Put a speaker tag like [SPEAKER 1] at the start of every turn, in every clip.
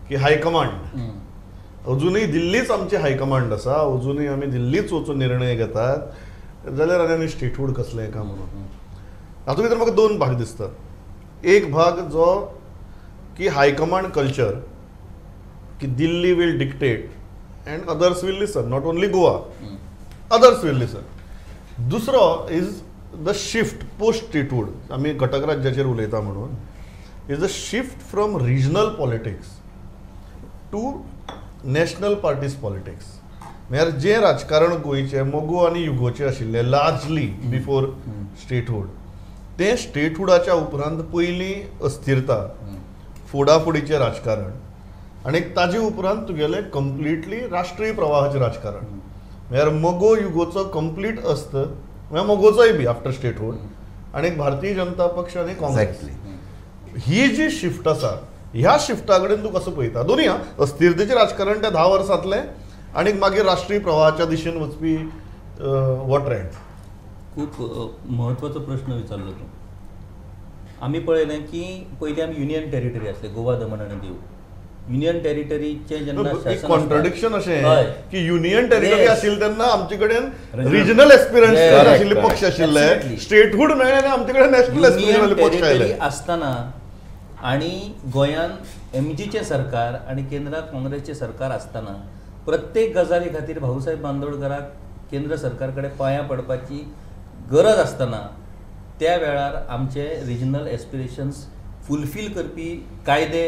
[SPEAKER 1] की हायकमांड अजुनूय दिल्लीच आमची हायकमांड आसा, अजुनूय आमी दिल्लीच वचून निर्णय घेतात, जाल्यार आनी आमी स्टेटहूड कसलें काय म्हणून. हातूंत भितर म्हाका दोन भाग दिसतात. एक भाग जो की हायकमांड कल्चर की Delhi will dictate and others will listen, not only Goa, others will listen. दुसरो is the shift post statehood, आमी घटक राज्याचेर उलयता म्हणून, is the shift from regional politics to national parties politics. म्हळ्यार जें राजकारण गोंयचें मगो आनी युगोचें आशिल्लें लार्जली बिफोर स्टेटहूड, तें स्टेटहुडाच्या उपरांत पयलीं अस्थिरता, फोडाफोडीचें राजकारण आनी ताजे उपरांत तुगेलें कंप्लिटली राष्ट्रीय प्रवाहाचें राजकारण. म्हळ्यार मगो युगोचो कंप्लीट अस्त, म्हळ्यार मगोचोय बी आफ्टर स्टेटहूड, आनी भारतीय जनता पक्ष आनी काँग्रेस, ही जी शिफ्ट आसा ह्या शिफ्टा कडेन तूं कसो पळयता? दोनूय आं, अस्थिरतेचें राजकारण त्या 10 वर्सांतलें आनी मागीर राष्ट्रीय प्रवाहाच्या दिशेन वचपी हो ट्रेंड.
[SPEAKER 2] खूब म्हत्वाचो प्रश्न विचारलो तूं. आमी पळयलें की पयलीं आमी युनियन टेरिटरी आसले, गोवा दमण आनी दीव. युनियन टेरिटरीचें जेन्ना
[SPEAKER 1] कॉन्ट्रडिक्शन अशें की युनियन टेरिटरी आशिल्ली तेन्ना आमचे कडेन रिजनल एस्पिरंट्स आशिल्ले पक्ष आशिल्ले, स्टेटहूड मेळ्ळें आनी आमचे कडेन नॅशनल एस्पिरंट्स पक्ष आयले
[SPEAKER 2] आसतना आनी गोंयांत एमजीचें सरकार आनी केंद्रांत काँग्रेसचें सरकार आसतना प्रत्येक गजाली खातीर भाऊसाहेब बांदोडकराक केंद्र सरकार कडेन पांयां पडपाची गरज आसतना त्या वेळार आमचे रिजनल एस्पिरेशन्स फुलफील करपी कायदे,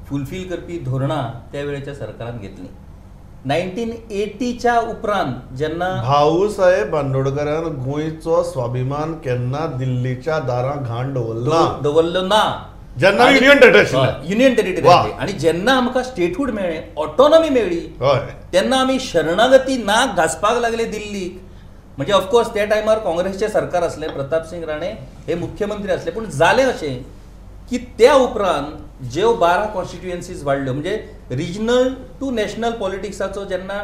[SPEAKER 2] फुलफील करपी धोरणां त्या वेळेच्या सरकारान घेतली. 1980च्या उपरांत जेन्ना
[SPEAKER 1] भाऊसाहेब बांदोडकरान गोंयचो स्वाभिमान केन्ना दिल्लीच्या दारां घाण दवरलो ना, जेन्ना युनियन टेरिटरी,
[SPEAKER 2] युनियन टेरिटरी आनी जेन्ना आमकां स्टेटहूड मेळ्ळें, ऑटोनॉमी मेळ्ळी, तेन्ना आमी शरणागती ना घासपाक लागले दिल्लीक. म्हणजे ऑफकोर्स त्या टायमार काँग्रेसचें सरकार आसलें, प्रतापसिंग राणे हे मुख्यमंत्री आसले, पूण जालें अशें की त्या उपरांत ज्यो 12 कॉन्स्टिट्युएन्सीज वाडल्यो, म्हणजे रिजनल टू नॅशनल पॉलिटिक्साचो जेन्ना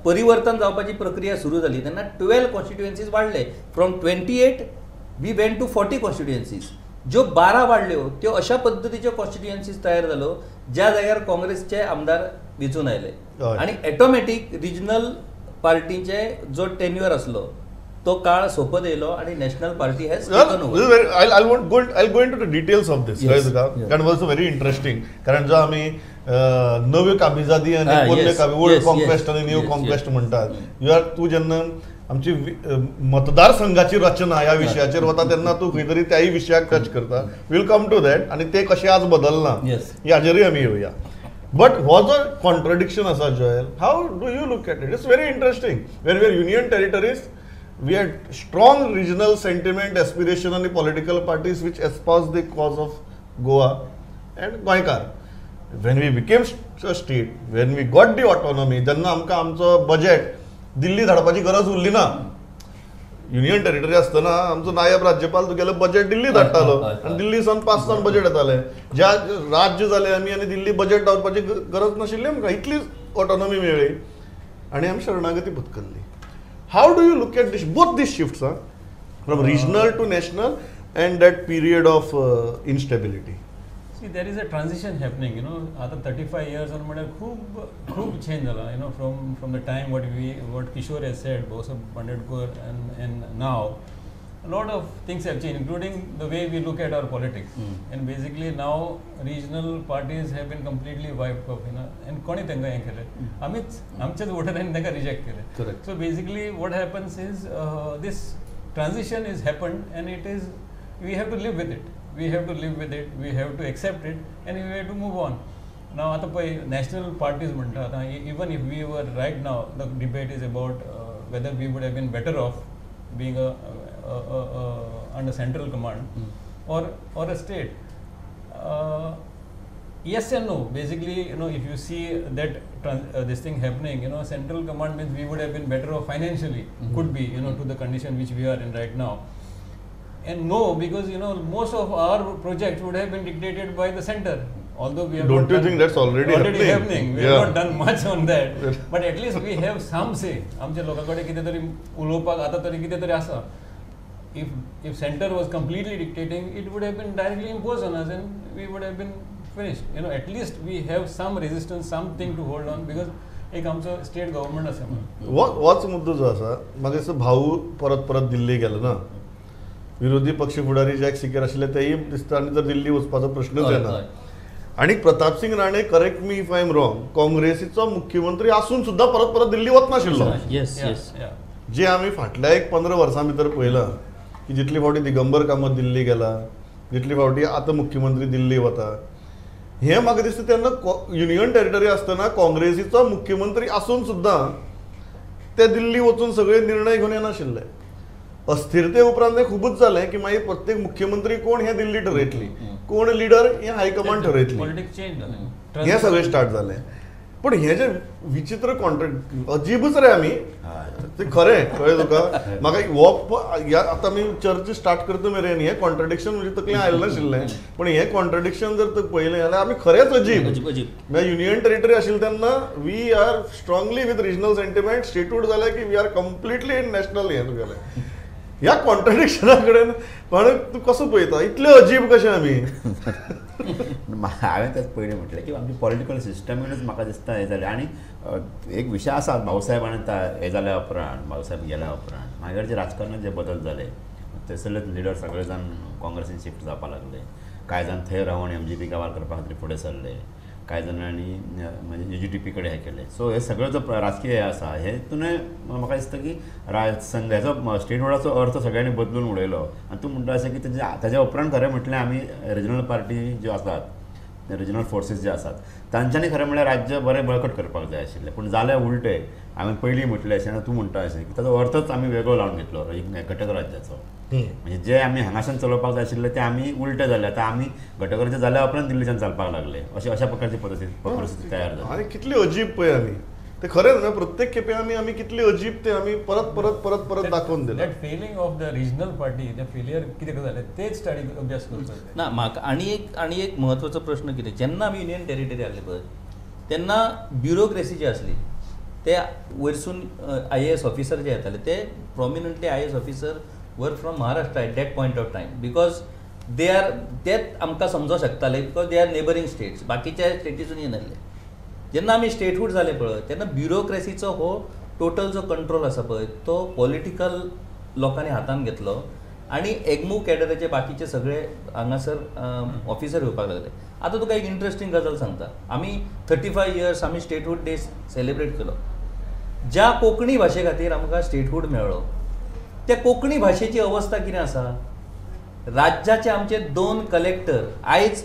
[SPEAKER 2] परिवर्तन जावपाची प्रक्रिया सुरू जाली तेन्ना 12 constituencies वाडले. From 28 we went to 40 constituencies. ज्यो 12 वाडल्यो त्यो अशा पद्दतीच्यो कॉन्स्टिट्युएन्सीज तयार जाल्यो ज्या जाग्यार काँग्रेसचे आमदार वेंचून आयले आनी ऑटोमॅटीक रिजनल पार्टीचे जो टेन्युअर आसलो तो काळ सोंपत येयलो आणि national party has taken over.
[SPEAKER 1] I won't go, I go into the details of this, कारण वॉज व्हेरी इंटरेस्टिंग. कारण जो आमी नव्यो काबिजादी आनी पोरण्यो काबी, ओल्ड कॉन्क्वेस्ट आनी न्यू कॉन्क्वेस्ट म्हणटात, you are तूं जेन्ना आमची मतदारसंघाची रचना ह्या विशयाचेर वता तेन्ना तूं खंय तरी त्याय विशयाक टच करता. Will come to that आनी ते कशें आज बदलना हाजेरूय आमी येवया. But was a contradiction आसा Joel, how do you look at it? It's very interesting. When we are union territories, we had strong regional sentiment, aspiration and political parties which espoused the cause of Goa and Goikar. When we became a state, when we got the autonomy, जेन्ना आमकां आमचो budget दिल्ली धाडपाची गरज उरली ना. Union territory आसतना आमचो नायब राज्यपाल तुगेलो बजेट दिल्ली धाडटालो आनी दिल्ली सावन पास जावन बजेट येतालें. ज्या राज्य जालें आमी आनी दिल्ली बजेट दवरपाची गरज नाशिल्ली आमकां, इतली ऑटोनॉमी मेळ्ळी आनी आमी शरणागती पत्करली. How do you look at this, both these shifts, huh? From regional to national and that period of instability?
[SPEAKER 3] See, there is a transition happening, you know, after 35 years on म्हळ्यार खूब खूब change जाला, you know, from the time what Kishore has said, Bhausaheb Bandodkar and now, a lot of things have changed, including the way we look at our politics. And basically now regional parties have been completely wiped off, you know, and कोणी तेंका हें केलें, आमीच आमच्याच वोटरांनी तेंका reject केलें. So basically what happens is this transition is happened and it is, we have to live with it. We have to live with it, we have to accept it and we have to move on. Now आतां पळय national parties म्हणटा, आतां even if we were right now, the debate is about whether we would have been better off being a under central command or a state. Yes and no. Basically, you know, if you see that this thing happening, you know, central command means we would have been better off financially, could be, you know, to the condition which we are in right now. And no, because, you know, most of our projects would have been dictated by the center. Although we have
[SPEAKER 1] don't you think that's already
[SPEAKER 3] happening? We have not done much on that, but at least we have some say. आमच्या लोकां कडेन कितें तरी उलोवपाक आतां तरी कितें तरी आसा. If center was completely dictating, it would have been directly imposed on us and we would have been Finished. You know, at least we have some resistance, something to hold on, because एक आमचो state government आसा म्हणून.
[SPEAKER 1] होच मुद्दो जो आसा, म्हाका दिसता भाऊ परत परत दिल्ली गेलो ना, विरोधी पक्ष फुडारी जॅक सिकेर आशिल्ले तेय दिसता आनी तर दिल्ली वचपाचो प्रश्नच येना. आनी Pratap Singh Rane, correct me if I am wrong, काँग्रेसीचो मुख्यमंत्री आसून सुद्दां परत परत दिल्ली वचनाशिल्लो.
[SPEAKER 2] येस येस,
[SPEAKER 1] जे आमी फाटल्या एक 15 वर्सां भितर पळयलां की जितली फावटी दिगंबर कामत दिल्ली गेला, जितली फावटी आतां मुख्यमंत्री दिल्ली वता, हें म्हाका दिसता तेन्ना युनियन टेरिटरी आसतना काँग्रेसीचो मुख्यमंत्री आसून सुद्दां ते दिल्ली वचून सगळे निर्णय घेवन येनाशिल्ले. अस्थिरते उपरांत हें खुबूच जालें की मागीर प्रत्येक मुख्यमंत्री कोण हें दिल्ली ठरयतली, कोण लिडर हें हायकमांड ठरयतली, हें सगळें स्टार्ट जालें. पण हें जें विचित्र कॉन्ट्रॅक्ट अजीबच रे आमी, ते खरें कळ्ळें तुका. म्हाका हो आतां आमी चर्च स्टार्ट करता मेरेन हें कॉन्ट्रडिक्शन म्हणजे तकलें आयलें नाशिल्लें, पण हें कॉन्ट्रडिक्शन जर तुका पळयलें जाल्यार आमी खरेंच अजीब. म्हळ्यार युनियन टेरिटरी आशिल्लें तेन्ना we are strongly with regional sentiment, statehood जालें की we are completely in national. हें तुगेलें ह्या कॉन्ट्रडिक्शना कडेन पण तूं कसो पळयता, इतले अजीब कशें आमी?
[SPEAKER 4] हांवें तेच पयलीं म्हटलें की आमची पॉलिटिकल सिस्टमीनूच म्हाका दिसता हें जालें. आनी एक विशय आसा, भाऊसाहेबान हें जाल्या उपरांत, भाऊसाहेब गेल्या उपरांत मागीर जे राजकारणात जे बदल जाले, थंयसरले लिडर सगळे जाण काँग्रेसीन शिफ्ट जावपाक लागले, कांय जाण थंय रावन एमजीपी काबार करपा खातीर फुडें सरले, कांय जाणांनी म्हणजे you G T P कडेन हें केलें. सो हे सगळें जो राजकीय हें आसा हेतूनय म्हाका दिसता की हेचो स्टेटहुडाचो अर्थ सगळ्यांनी बदलून उडयलो. आनी तूं म्हणटा अशें की ताच्या उपरांत खरें म्हटलें आमी रिजनल पार्टी ज्यो आसात, रिजनल फोर्सीस जे आसात तांच्यांनी खरें म्हळ्यार राज्य बरें बळकट करपाक जाय आशिल्लें. पूण जालें उलटें, हांवें पयलीं म्हटलें अशें आनी तूं म्हणटा अशें की ताचो अर्थच आमी वेगळो लावन घेतलो एक घटक राज्याचो. म्हणजे जे आमी हांगाच्यान चलोवपाक जाय आशिल्लें तें आमी उलटें जालें. आतां आमी घटक राज्य जाल्या उपरांत दिल्लीच्यान चलपाक लागले, अशें अशा प्रकारची परिस्थिती तयार जाली.
[SPEAKER 1] आनी कितली अजीब पळय आमी, ते खरें न्हय, प्रत्येक खेपे आमी आमी कितली अजीब ते आमी परत परत परत परत दाखोवन दिलें.
[SPEAKER 3] That failing of the regional party, the failure कितें जालें तेच स्टडी अभ्यास करपाक
[SPEAKER 2] ना. म्हाका आनी एक म्हत्वाचो प्रश्न कितें, जेन्ना आमी युनियन टेरिटरी आसली पळय तेन्ना ब्युरोक्रेसी जी आसली ते वयरसून IAS officer जे येताले ते prominently IAS officer were from Maharashtra at that point of time, because they are तेच आमकां समजोंक शकताले, because they are neighbouring states, बाकीच्या स्टेटीसून येनासले. जेन्ना आमी स्टेटहूड जाले पळय तेन्ना ब्युरोक्रेसीचो हो टोटल जो कंट्रोल आसा पळय तो पॉलिटिकल लोकांनी हातान घेतलो आनी एगमू कॅडराचे बाकीचे सगळे हांगासर ऑफिसर येवपाक लागले. आतां तुका एक इंट्रस्टींग गजाल सांगता, आमी 35 इयर्स आमी स्टेटहूड डे सेलिब्रेट केलो. ज्या कोंकणी भाशे खातीर आमकां स्टेटहूड मेळ्ळो त्या कोंकणी भाशेची अवस्था कितें आसा? राज्याचे आमचे 2 कलेक्टर आयज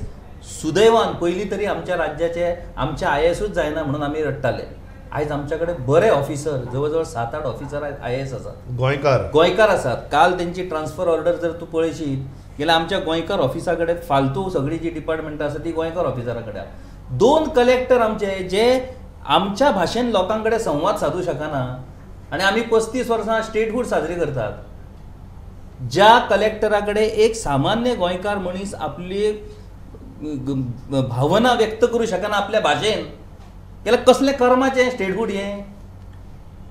[SPEAKER 2] सुदैवान पयलीं तरी आमच्या राज्याचे आमच्या IASूच जायना म्हणून आमी रडटाले, आयज आमच्या कडेन बरे ऑफिसर, जवळ जवळ 7-8 ऑफिसर IAS आसात, गोंयकार आसात. काल तेंची ट्रान्सफर ऑर्डर जर तूं पळयशीत जाल्यार आमच्या गोंयकार ऑफिसा कडेन फालतू सगळी जी डिपार्टमेंटां आसा ती गोंयकार ऑफिसरा कडेन. 2 कलेक्टर आमचे जे आमच्या भाशेन लोकां कडेन संवाद सादूं शकना आनी आमी 35 वर्सां स्टेटहूड साजरी करतात. ज्या कलेक्टरा कडेन एक सामान्य गोंयकार मनीस आपली भावना व्यक्त करूं शकना आपल्या भाशेन, जाल्यार कसलें कर्माचें स्टेटहूड हें?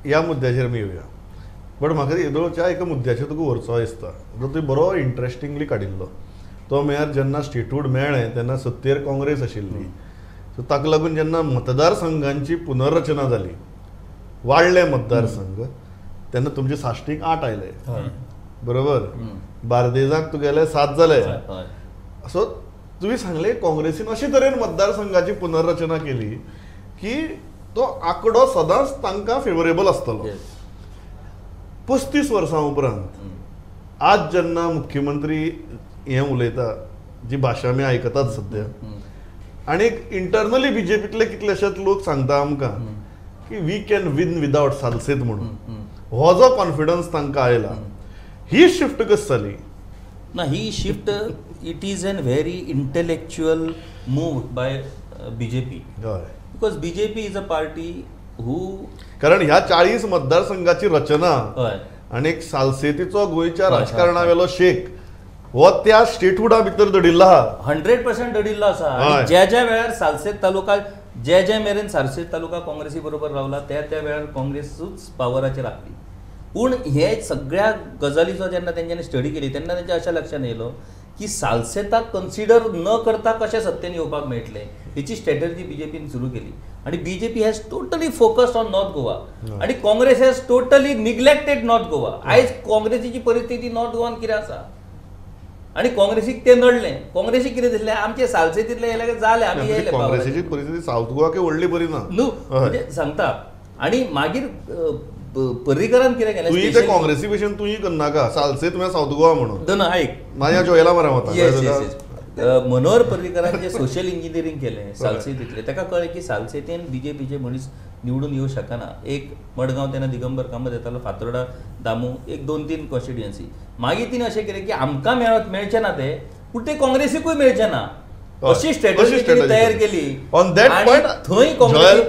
[SPEAKER 1] ह्या मुद्द्याचेर आमी येवया, बट म्हाका येदोळच्या एका मुद्द्याचेर तुका व्हरचो दिसता, जो तुवें बरो इंट्रस्टिंगली काडिल्लो, तो म्हळ्यार जेन्ना स्टेटहूड मेळ्ळें तेन्ना सत्तेर काँग्रेस आशिल्ली, सो ताका लागून जेन्ना मतदारसंघांची पुनर्रचना जाली, वाडले मतदारसंघ, तेन्ना तुमचे साश्टीक 8 आयले, बरोबर, बार्देजाक तुगेले 7 जाले. सो तुवें सांगलें काँग्रेसीन अशे तरेन मतदारसंघाची पुनर्रचना केली की तो आंकडो सदांच तांकां फेवरेबल आसतलो. 35 वर्सां उपरांत आज जेन्ना मुख्यमंत्री हें उलयता, जी भाशा आमी आयकतात सद्या, आनी इंटरनली बीजेपींतले कितलेशेच लोक सांगता आमकां की we can win without Salcete म्हणून, हो जो कॉन्फिडन्स तांकां आयला, ही शिफ्ट कशी जाली?
[SPEAKER 2] ना, ही shift it is an very intellectual move by BJP, because BJP is a party who,
[SPEAKER 1] कारण ह्या 40 मतदारसंघाची रचना आनी एक सालसेतीचो गोंयच्या राजकारणावेलो शेक हो त्या स्टेटहुडा भितर दडिल्लो आहा,
[SPEAKER 2] 100% दडिल्लो आसा. ज्या ज्या वेळार सालसेत तालुका, जे जे मेरेन सालसेत तालुका काँग्रेसी बरोबर रावला त्या त्या वेळार काँग्रेसूच पावराचेर आसली. पूण हे सगळ्या गजालीचो जेन्ना तेंच्यांनी स्टडी केली तेन्ना तेंच्या अशें लक्षांत येयलो की सालसेताक कन्सिडर न करता कशें सत्तेन येवपाक मेळटलें हेची स्ट्रॅटर्जी बीजेपीन सुरू केली आनी BJP has totally focused on North Goa आनी Congress has totally neglected North Goa. आयज काँग्रेसीची परिस्थिती नॉर्थ गोवान कितें आसा आनी काँग्रेसीक तें नडलें. काँग्रेसीक कितें दिसलें आमचे सालसेतीतले येयले जालें आमी येयले.
[SPEAKER 1] काँग्रेसीची परिस्थिती सावथ गोवा व्हडली बरी ना
[SPEAKER 2] न्हू म्हणजे सांगता. आनी मागीर पर्रीकरान कितें केलें
[SPEAKER 1] तुवें काँग्रेसी भशेन तुवें करनाका सालसेत म्हळ्यार सावथ गोवा म्हणून
[SPEAKER 2] ना आयक
[SPEAKER 1] माझ्या जॉयला मरे वता.
[SPEAKER 2] येस येस मनोहर पर्रीकरान जे सोशल इंजिनियरींग केलें सालसेतीतलें ताका कळ्ळें की सालसेतीन बीजेपीचे मनीस निवडून येवं शकना. एक मडगांव तेन्ना दिगंबर कामत येतालो, फातोर्डा दामू, एक 2-3 कॉन्स्टिट्युएन्सी. मागीर तिणें अशें केलें की आमकां मेळचें ना तें पूण तें काँग्रेसीकूय मेळचें ना अशी स्ट्रॅटजी तयार केली.
[SPEAKER 1] ऑन that point
[SPEAKER 2] थंय काँग्रेस